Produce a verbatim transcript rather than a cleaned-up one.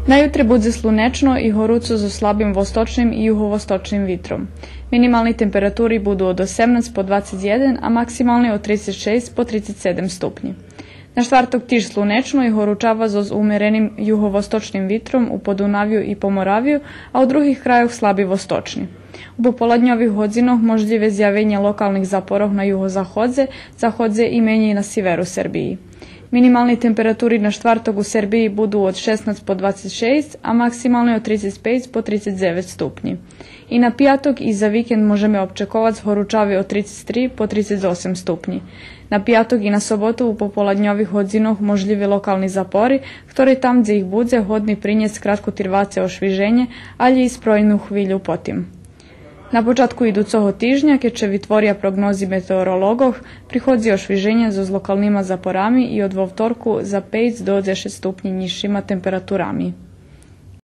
На ютре будзе слунечно и горуцо зоз слабим восточним и юговосточним витром. Минимални температури буду од осемнац по двацец єден, а максимални од трицец шейсц по трицец седем ступнї. На штварток тиж слунечно и горучава зоз умереним юговосточним витром у Подунавю и Поморавю, а у других крайох слаби восточни. У пополадньових годзинох можлїве зявенє локалних запорох на югозаходзе, заходзе и менєй на сиверу Сербиї. Минимални температури на штварток у Сербиї буду од шеснац по двацец шейсц, а максимални од трицец пейц по трицец дзевец ступнї. И на пияток и за викенд можеме обчековац горучави од трицец три по трицец осем ступнї. На пияток и на соботу у пополадньових годзинох можлїви локални запори, хтори там дзе их будзе годни принєсц краткотирваце ошвиженє, алє и спройну хвилю потим. На початку идуцого тижня, кед ше витворя прогнози метеоролоґох, приходзи ошвиженє зоз локалнима запорами и од вовторку за пейц до дзешец ступнї нїзшима температурами.